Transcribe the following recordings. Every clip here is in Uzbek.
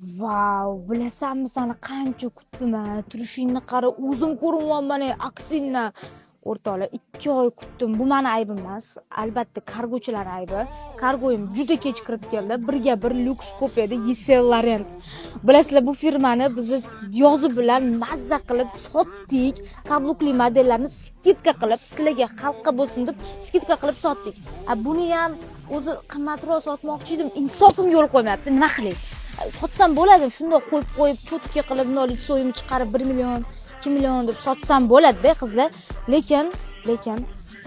Vau, bilasanmi, sani qancha kutdim a? Turishingni qara, o'zim ko'ryapman aksingni. O'rtoqlar, 2 oy kutdim. Bu mani aybim emas, albatta kargochilar aybi. Kargoyim juda kech kirib keldi. Birga bir lyuks kopiyada Yves Saint Laurent. Bilasizlar, bu firmani biz yozi bilan mazza qilib sotdik. Каблук li modellarni скидка qilib, sizlarga xalqqa bo'lsin deb скидка qilib sotdik. A buni ham o'zi qimmatroq sotmoqchi edim, insofim yo'l qo'ymayapti. Nima qilay? Sotsam bo'ladi, shundoq qo'yib qo'yib, чётко qilib, bundoq лицо yimni chiqarib 1 million, 2 million deb sotsam bo'ladi-da, qizlar. Lekin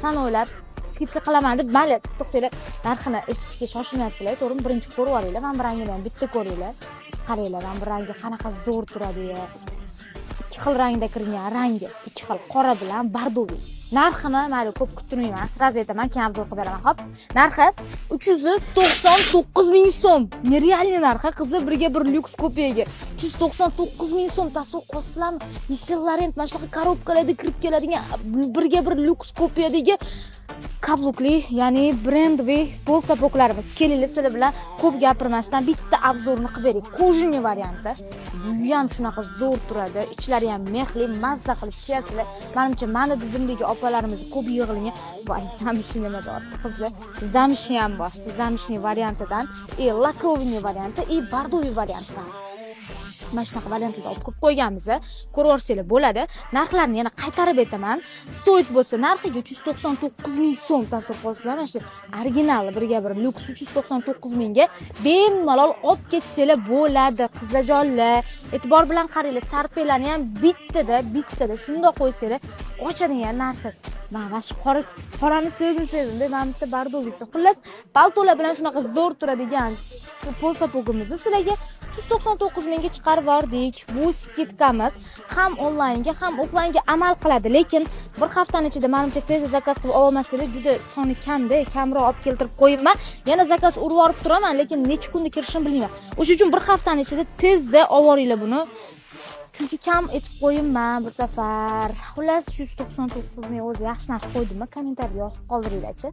san o'ylab скидка qilaman deb, mayli, to'xtanglar, narxini eshitishga shoshilmayapsizlar, to'g'rimi? Birinchi ko'rib olinglar, mana bu rangini ham bitta ko'ringlar. Qaranglar, mana bu rangi qanaqa zo'r turadi. Ikki xil rangda kirgan, rangi ikki xil, qora bilan бордовый. Narxini mayli, ko'p kuttirmayman, сразу aytaman, keyin обзор qilib beraman. Xo'p, narxi 399 ming so'm. Нереальный narxi, qizlar, birga bir lyuks kopiyaga 399 ming so'm. Tasavvur qilasizlarmi? Yves Saint Laurent mana shunaqa коробка larda kirib keladigan birga bir lyuks kopiyadagi каблук li, ya'ni брендовый полусапог larimiz. Kelinglar, sizlar bilan ko'p gapirmasdan bitta обзор ni qilib beray. Кожаный varianti. Bu ham shunaqa zo'r turadi, ichlari ham мех li, mazza qilib kiyasizlar. Manimcha, mani didimdagi opalarimiz ko'p yig'ilgan. Voy, замши nima deyapti, qizlar? Замши ham bor. Замшный variantidan, и лакированный varianti, и бордовый variantidan. Mana shunaqa variantlarda olib kirib qo'yganmiz, ko'rib olsanglar bo'ladi. Narxlarni yana qaytarib aytaman. Стоит bo'lsa, narxiga 399 ming so'm. Tasavvur qilasizlar, mana shu original birga bir lyuks 399 mingga bemalol olib ketsanglar bo'ladi. Qizlarjonlar, e'tibor bilan qaranglar, sarpelarni ham bittada bittada shundoq qo'ysanglar ochadigan narsa. Mana shu qora, qorani sevdim, sevdim. Mana bitta бордовый si. Xullas, paltolar bilan shunaqa zo'r turadigan полусапог imizni sizlarga 399 mingga chiqarib yubordik. Bu скидка miz ham onlaynga, ham offlaynga amal qiladi, lekin bir haftani ichida manimcha tez заказ qilib ololmasanglar, juda soni kamda, kamroq olib keltirib qo'yibman. Yana заказ urib yuborib turaman, lekin necha kunda kirishini bilmayman. O'sha uchun bir haftani ichida tezda olib yuboringlar buni, chunki kam etib qo'yibman bu safar. Xullas, 399 ming o'zi yaxshi narx qo'ydimmi, kommentariyada yozib qoldiringlarchi.